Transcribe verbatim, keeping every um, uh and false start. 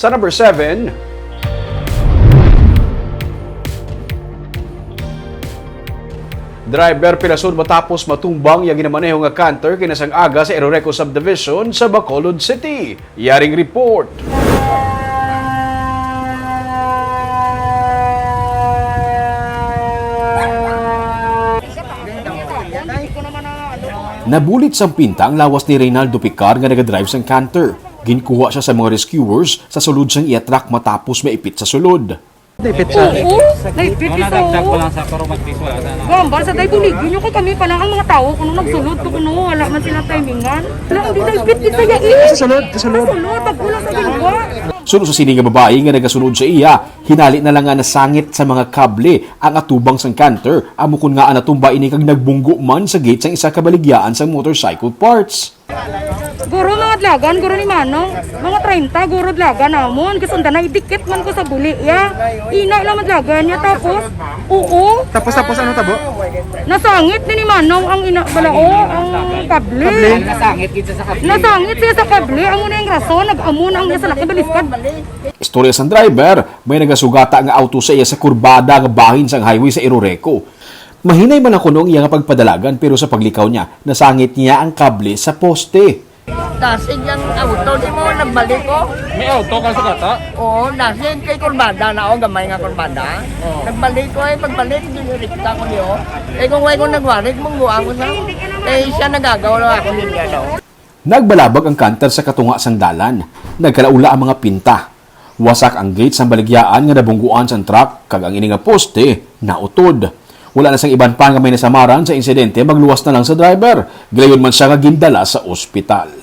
Sa number seven, driver pilason matapos matumbang iya ginamaneho nga canter kinasang aga sa Iroreco Subdivision sa Bacolod City. Yaring report. Nabulit sang pinta ang lawas ni Reynaldo Picar nga nagadrive sang canter. Ginkuha siya sa mga rescuers sa sulod sang iya truck matapos maipit sa sulod. Naipit sa Oo, naipit Mga sa nagtag pa lang sa pero magpiso yata na. Gambal sa day buligin nyo kay kami pa lang ang mga tao kuno nagsulod to kuno wala man sila timingan. Wala, hindi naipit di sa iya eh. Sa sulod, sa sulod. Sulod, pag kulang sa ginwa. Suno sa sini nga babayi nga nagasunod sa iya, hinali na lang nga nasangit sa mga kable ang atubang sang canter, amo kun ngaa natumba ini kag nagbunggo man sa gate sang isa ka baligyaan sang motorcycle parts. Guro, mga dlagan, guro ni Manong. Mga treinta, guro dlagan namon. Kasundan na, idikit man ko sa buli, ya. Ina lang madlagan niya, tapos, oo. Tapos, tapos, ano tabo? Nasangit din ni Manong ang ina, balao, ang kable. Kable? Nasangit kita sa kable. Nasangit siya sa kable. Amo na yung rason, nag-amo na ang iya sa laki baliskad. Istorya sang driver, may nagasugata nga auto sa iya sa kurbada nga bahin sang highway sa Iroreco. Mahinay man ang kuno ang iya nga pagpadalagan, pero sa paglikaw niya, nasangit niya ang kable sa poste. Dasig ang auto, di mo nagbalik ko. May auto ka sa kata? Oo, dasig kay kurbada na, oh, gamay nga kurbada. Oo. Nagbalik ko eh, pagbalik, dinirikta ko niyo. Eh, kung way ko nagwarik, mungguan ko na. Eh, siya nagagaw lang ako din yan, oh. Nagbalabag ang kanter sa katunga sang dalan. Nagkalaula ang mga pinta. Wasak ang gate sang baligyaan nga nabungguan sang truck, kag ang ini nga poste nautod. Wala na sang iban pa nga may nasamaran sa insidente, magluwas na lang sa driver. Gilayon man siya nga gindala sa ospital.